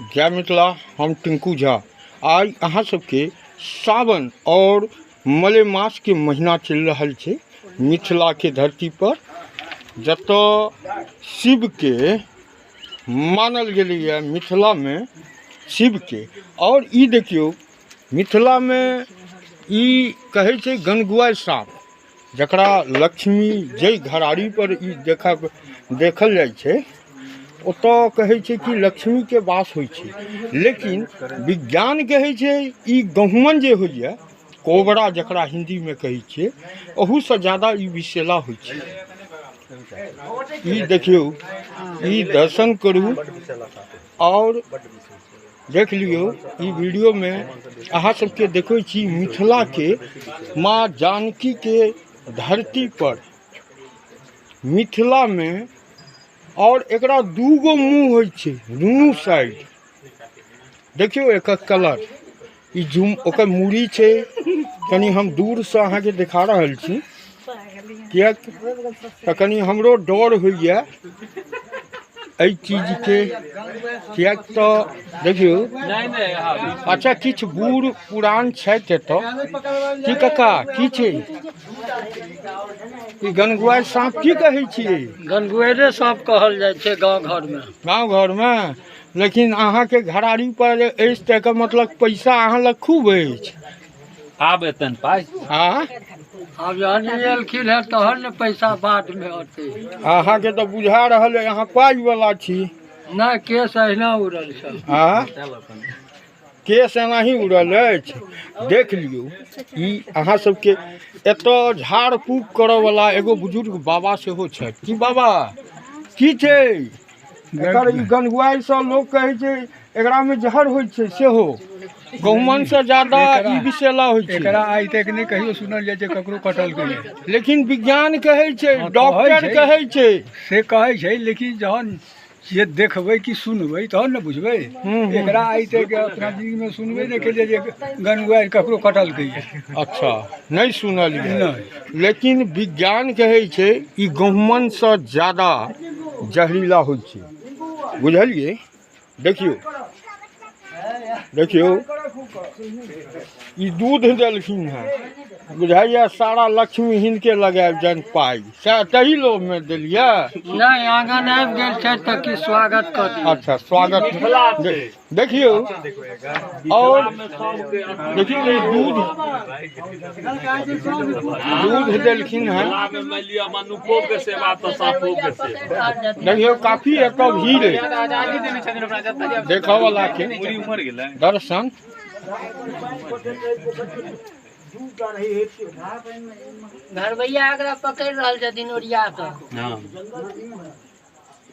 जय मिथिला। हम टिंकू झा। आइ अहाँ सबके सावन और मलेमास के महीना चलि रहल छै मिथिला के धरती पर, जतऽ शिव के मानल गेलैए मिथिला में शिव के। और ई देखियौ मिथिला में ई कहै छै गनगुआरि साँप, जकरा लक्ष्मी जाहि घराड़ी पर ई देखल जाइ छै ओतऽ कहै छै कि लक्ष्मीके वास होइ छै। लेकिन विज्ञान कहै छै ई गहुमन जे होइए, कोबरा जकरा हिन्दीमे कहै छियै, ओहूसँ ज्यादा ई विषैला होइ छै। ई देखियौ, ई दर्शन करू और देख लियौ। ई वीडियोमे अहाँ सबके देखै छी मिथिलाके माँ जानकीके धरती पर मिथिलामे। और एकरा दूगो मुँह होइ छै दुनू साइड। देखियौ एकर कलर, ई जूम ओकर मूड़ी छै। कनि हम दूरसँ अहाँके देखा रहल छी, किएक तऽ कनि हमरो डर होइए एहि चीजके, किएक तऽ देखियौ। अच्छा, किछु बूढ़ पुरान छथि एतऽ। की काका, की छै ई गनगुआरि साँप? की कहै छियै? गनगुआइरे साँप कहल जाइ छै गाँव घरमे। गाँव घरमे। लेकिन अहाँके घराड़ी पर अछि तऽ एकर मतलब पैसा अहाँ लग खूब अछि। आब एतनि पाइ। आँ? आब जहन ई एलखिन हेँ तहन ने पैसा बादमे अतै। अहाँके तऽ बुझा रहल अइ अहाँ पाइवला छी। नहि, केस अहिना उड़ल छल। आँ, केस एनाही उड़ल अछि। देख लियौ, ई अहाँ सबके एतऽ झाड़ फूक करऽवला एगो बुजुर्ग बाबा सेहो छथि। की बाबा, की छै एकर ई गनगुआरि सँ? लोक कहै छै एकरामे जहर होइ छै, सेहो गहुमन से ज्यादा ई विषैला होइ छै। एकरा आइ तक नहि कहियो सुनल जाइ छै ककरो कटल गेलै। लेकिन विज्ञान कहै छै, हँ, कहै डॉक्टर छै। कहै छै। से कहै छै, लेकिन जहन जे देखबै कि सुनबै तहन ने बुझबै। एकरा आइ तक अपना जिंदगीमे सुनबै नहि केलियै जे गनगुआरि ककरो कटलकैए। अच्छा, नहि सुनलियै? नहि। लेकिन विज्ञान कहै छै ई गहुमनसँ ज्यादा जहरीला होइ छै, बुझलियै? देखियौ, देखियौ, ई दूध देलखिन हेँ। बुझाइए सारा लक्ष्मी हिनके लगायब जन पाइ, सएह तही लोभमे देलियै। नहि, आङ्गन आबि गेल छै तऽ की स्वागत कऽ दियौ। अच्छा, स्वागत। देखियौ, और देखियौ ई दूध, दूध देलखिन हेँ। मिथिलामे मानि लिअ मनुखोके सेवा तऽ साँपोके सेवा। देखियौ, काफी एतऽ भीड़ अछि देखऽ वाला के दर्शन। घरबैया एकरा पकड़ि रहल छथिन ओरिया कऽ।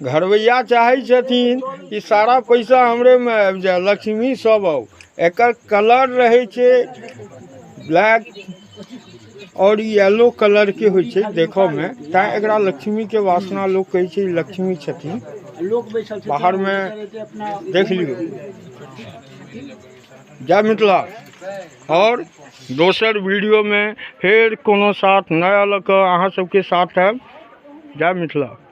घरबैया चाहै छथिन कि सारा पैसा हमरेमे आबि जाय, लक्ष्मी सब आउ। एकर कलर रहै छै ब्लैक और येलो कलर के होइ छै देखऽमे, तैं एकरा लक्ष्मीके वासना लोक कहै छै, लक्ष्मी छथिन। बाहरमे देख लियौ। जय मिथिला। और दोसर वीडियोमे फेर कोनो साथ नया लऽ कऽ अहाँ सबके साथ आयब। जय मिथिला।